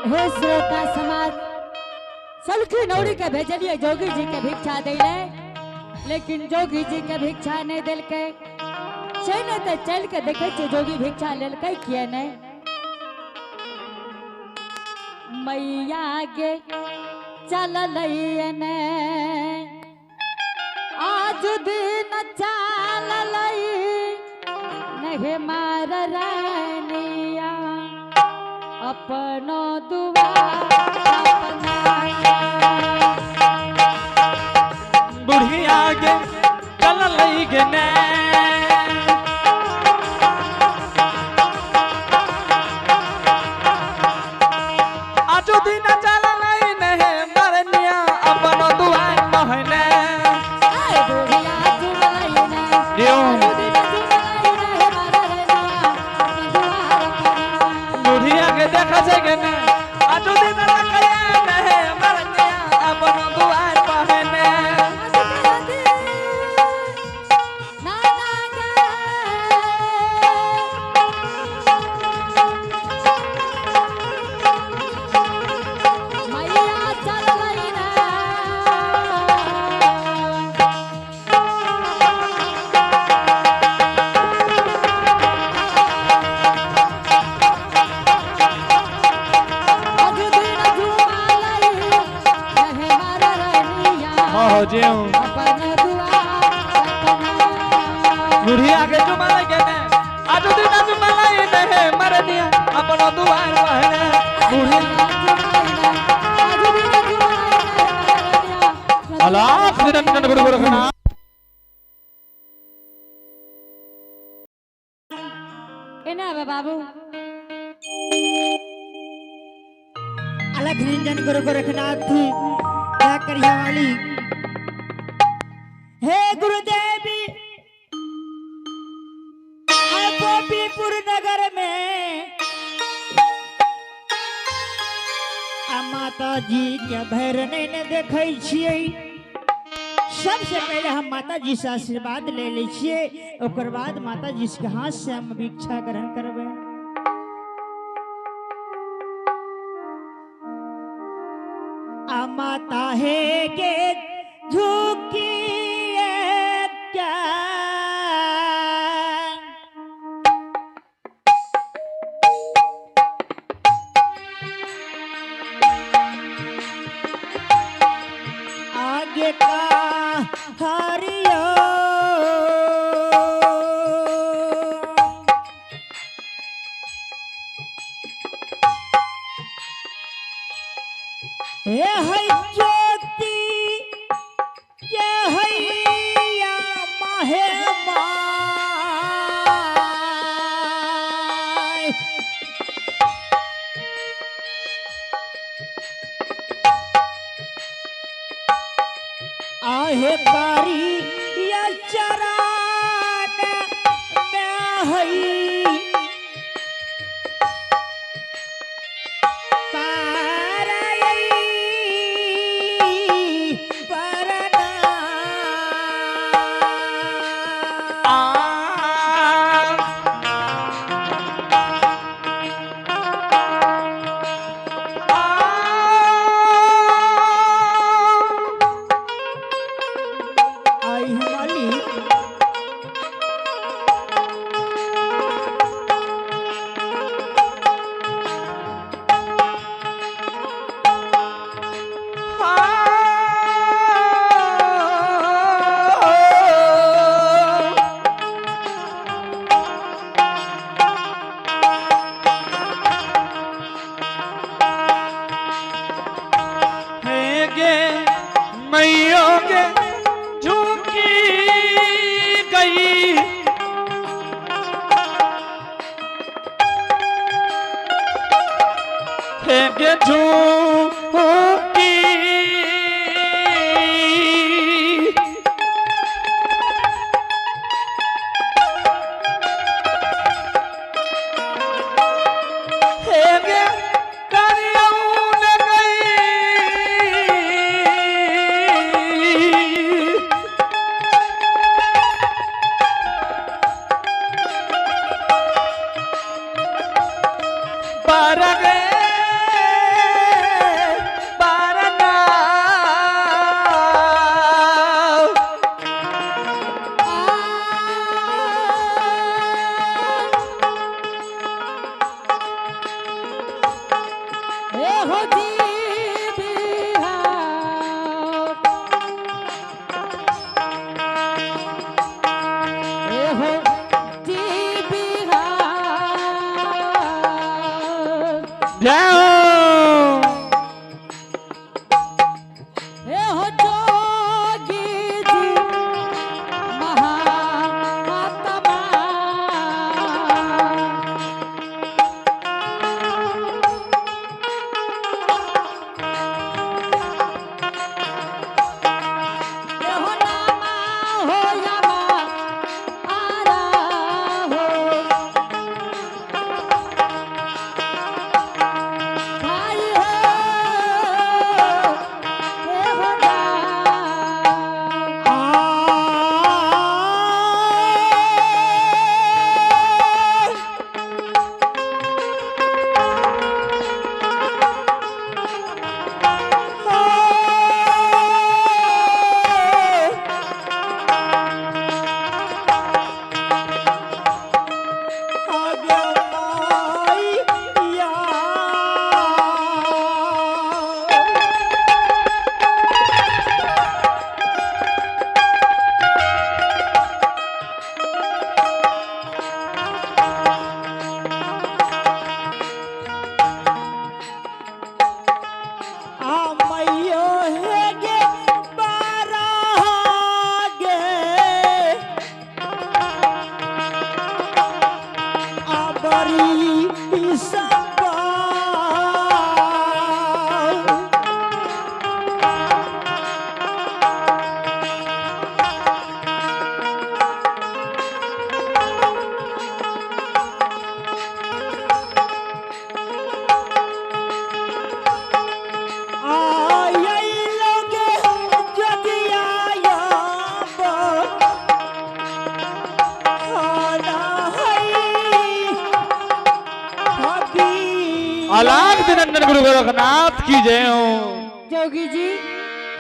हे श्रोता समाज, सलखी नौरी के भेजलिए जोगी जी के भिक्षा दैले, लेकिन जोगी जी के भिक्षा नहीं देलकै। से नहीं तो चल के देखे छियै जोगी भिक्षा लेलकै किए नहीं। मैया गे चललै ने आज दिन चललै नहीं मार रानिया अपनो दुआर अपना। बुढ़िया गे चललै गे ने आजो दिन चललै नहीं मरनिया अपनो दुआर पहने। बुढ़िया जुमलै ने दियो। बुढ़िया के देखा छै गे ने आजो दिन चललै नहीं मरनिया अपनो दुआर पहने। हो जेऊ बुढ़िया के जुमलै गे ने आजो दिन जुमलै नहीं मरनिया अपनो दुआर पहने। बुढ़िया अलाख निरंजन गुरु गोरखनाथ। एना आबे बाबू। अलख निरंजन गुरु गोरखनाथ क्या करिया वाली। हे गुरुदेवी गोपीपुर नगर में आ माता जी के भैर नहीं ने देखै छियै। सबसे पहले हम माता जी से आशीर्वाद ले लै छियै, ओकर बाद माता जी के हाथ से हम भिक्षा ग्रहण करबै। आ माता हे के झुकी क्या आगे का हरियो हे है ज्योति के हैया माहे my. आहे कारी या चरण में हई पर गए। जय हो। हे हो जोगी जी महात्मा हे हो नामा हो यमा आरा हो भाई हो हे हो ना। अलाख निरंजन गुरु गोरखनाथ की जय हो। जोगी जी।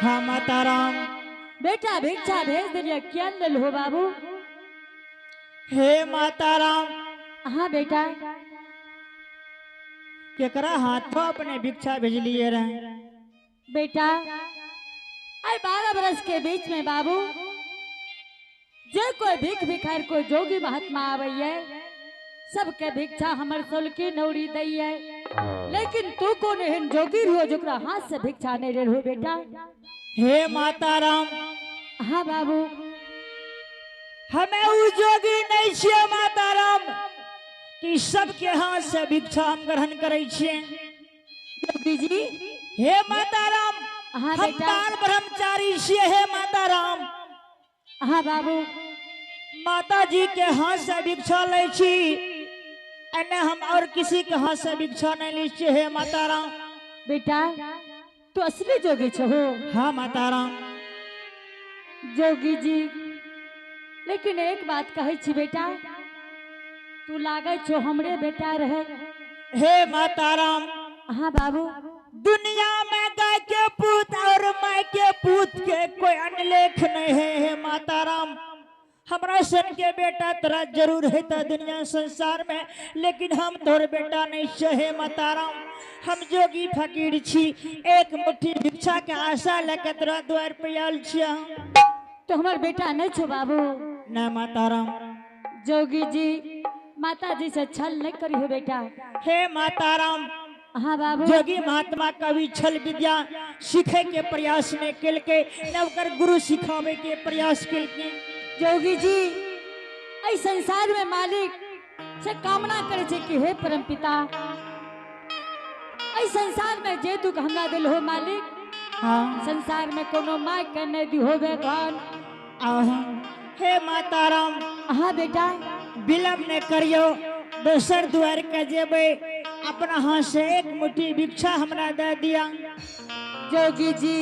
हाँ माता राम। बेटा भिक्षा भेज दिलिए, क्या लेल हो बाबू? हे माता राम। हाँ बेटा। केकरा हाथों अपने भिक्षा भेजलिए रहे? बेटा आई 12 बरस के बीच में बाबू जे कोई भीख भिखार कोई जोगी महात्मा आवैये सबके भिक्षा हमर सोलकी नौरी दैये, लेकिन तू कौन एहन जोगी हो जोकरा हाथ से भिक्षा नहीं ले हो बेटा? हे माता राम। हाँ बाबू। हमें उ जोगी नहीं छियै माता राम कि सबके हाथ से भिक्षा हम ग्रहण करै छियै। जोगी जी। हे माता राम। हाँ हम बेटा। बाल ब्रह्मचारी छियै हे माता राम। हाँ बाबू। माता जी के हाथ से भिक्षा लै छी, एने हम और किसी के हाथ से भिक्षा नहीं लै छियै हे माता राम। बेटा तू असली जोगी छहो। हाँ माता राम। जोगी जी लेकिन एक बात कहै छी बेटा, तू लागै छो हमरे बेटा रहे। हे माता राम। हाँ बाबू। दुनिया में गाय के पूत और माय के पूत के कोई अनलेख नहीं है हे माता राम। हमरा सन के बेटा तोरा जरूर है तो दुनिया संसार में, लेकिन हम तोर बेटा नहीं छे हे माता राम। हम जोगी फकीर छी, एक मुट्ठी भिक्षा के आशा लेके तोरा द्वार पे आयल छियै। तो हमार बेटा नहीं छो बाबू? ना माता राम। जोगी जी माता जी से छल नहीं करी हो बेटा। हे माता राम। हाँ बाबू। जोगी महात्मा कवि छल विद्या सीखे के प्रयास में केलके, न ओकर गुरु सिखावे के प्रयास केलके। जोगी जी एहि संसार में मालिक से कामना करे छे कि हे परम पिता एहि संसार में जे दुख हमरा दिल हो मालिक, हाँ संसार में कोनो my के नहीं दी होबे धन। हे माता राम। हाँ बेटा। विलम्ब न करियो, दोसर द्वार के जेबै, अपना हाथ से एक मुट्ठी भिक्षा हमरा दे दिया। जोगी जी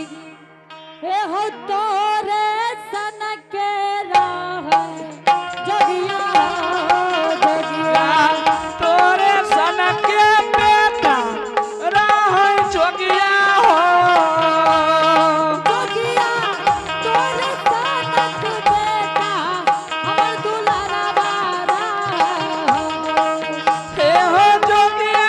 हे हो तोरे सन के राह जोगिया जोगिया तोरे सन के बेटा राह जोगिया हो। जोगिया तोरे सन के बेटा हमर दुलारा बारा हो। हे हो जोगिया।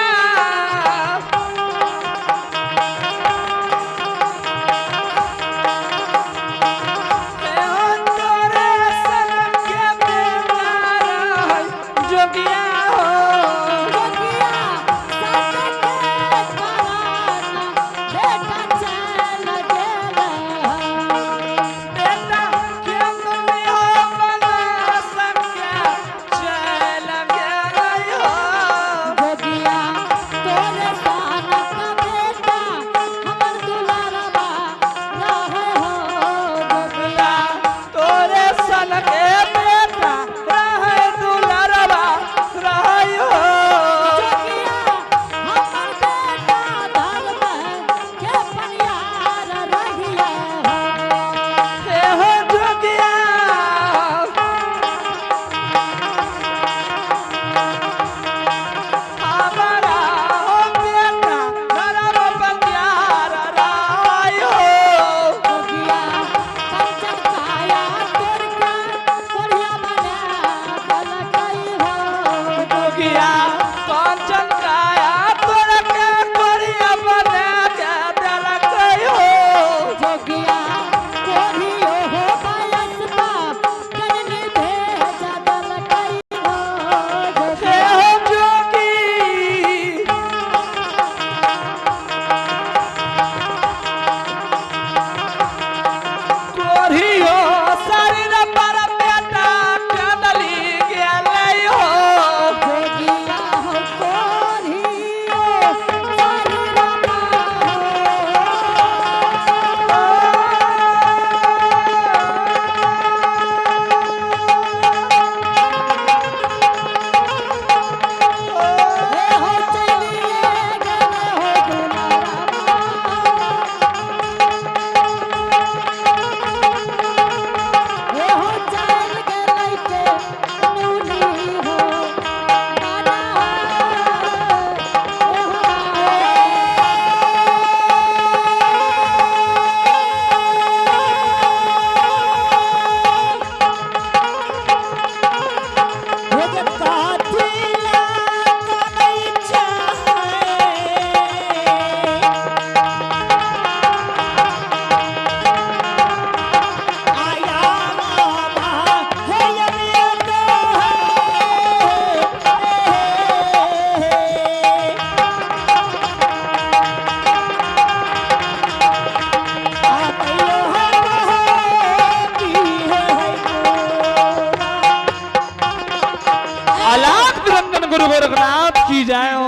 जाय हो।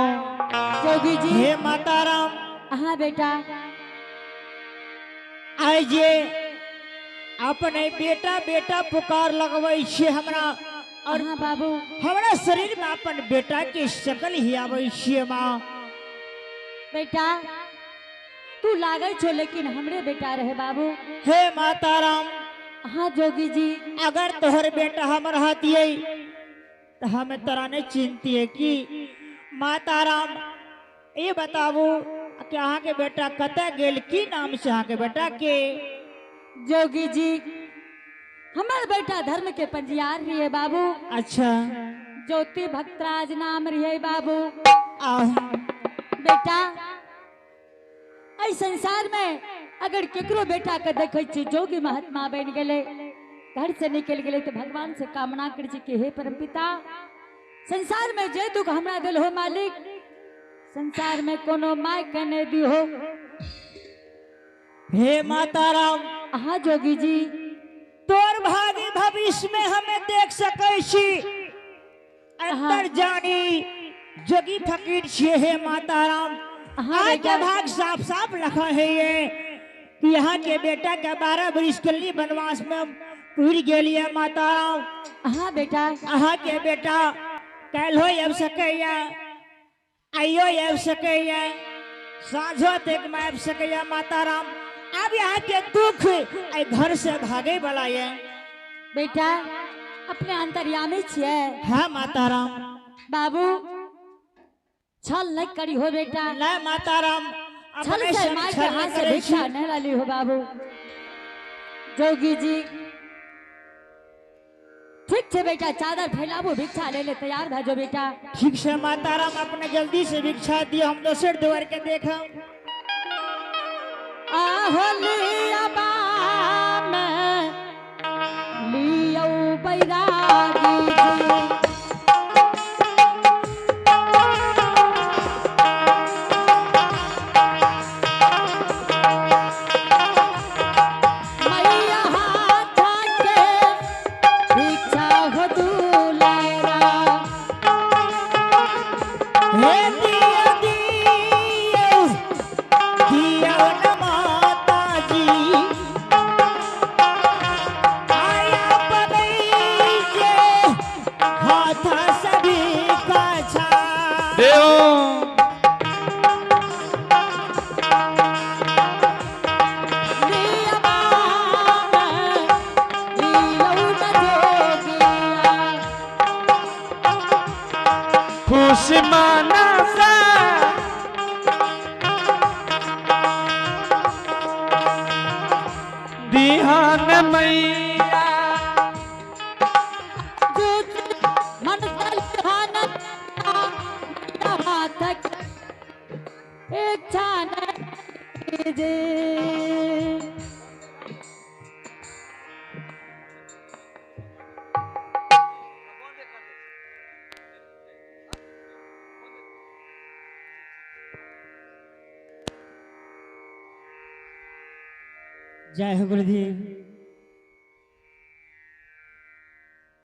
जोगी जी। हे माता राम। हाँ बेटा। आइ जे अपने बेटा बेटा पुकार लगबै छियै हमरा और हाँ बाबू। हमरा शरीर में अपन बेटा के शक्ल ही आबै छियै माँ। बेटा तू लागै छो लेकिन हमरे बेटा रहे बाबू। हे माता राम। हाँ जोगी जी। अगर तोहर बेटा हमर हतियै तो हमें तोरा नहीं चिंतिए कि माता राम ये बताबू कि अहाँ के बेटा कतऽ गेल, की नाम से अहाँ के बेटा के? जोगी जी हमार बेटा धर्म के पंजियार रहिए बाबू। अच्छा। ज्योति भक्तराज नाम रहिए बाबू। बेटा एहि संसार में अगर केकरो बेटा के देखे छी जोगी महात्मा बन गेले, घर से निकल गेले तो भगवान से कामना कर छी कि हे परमपिता संसार में जे दुख हमरा दिल हो मालिक, संसार में कोनो my के नहीं दिहो। हे माता राम। हाँ जोगी जी। तोर भागी भविष्य में हमें देख सकै छी, अंतर जानी जोगी फकीर छियै। हे माता राम। हाँ आज के बेटा। भाग साफ साफ लिखा है ये कि यहाँ के बेटा के 12 बरिस के लिए वनवास में पूरी गेलिए माता राम। हाँ बेटा। अहाँ के बेटा काल्हो आबि सकैया, आइयो आबि सकैया, साँझो तक में आबि सकैया माता राम। अब यहाँ के दुख एहि घर से भागे वाला ये। बेटा अपने अंतर्यामी छियै। हाँ माता राम। बाबू छल नहीं करी हो बेटा। नहीं माता राम। छल अपने से संग माय के छल हाथ नहीं से करै छी। भिक्षा नहीं लाली हो बाबू। जोगी जी ठीक छे बेटा, चादर फैलाबू, भिक्षा ले ले तैयार भा जो बेटा। ठीक से माता राम, अपने जल्दी से भिक्षा दियो, हम दोसर द्वार के देखम। आहोलिया में लियो बैरागी जी। मैया हाथ के भिक्षा हो दुलारा। हे दिया दियो, दियो न माता जी। आया पबई जे हाथ सभी कछा। देव लिया बाम, लियौ न जोगिया। खुश मानसा दिहान मैया। मन हाथ इच्छा नहीं जे। जय हो गुरुदेव।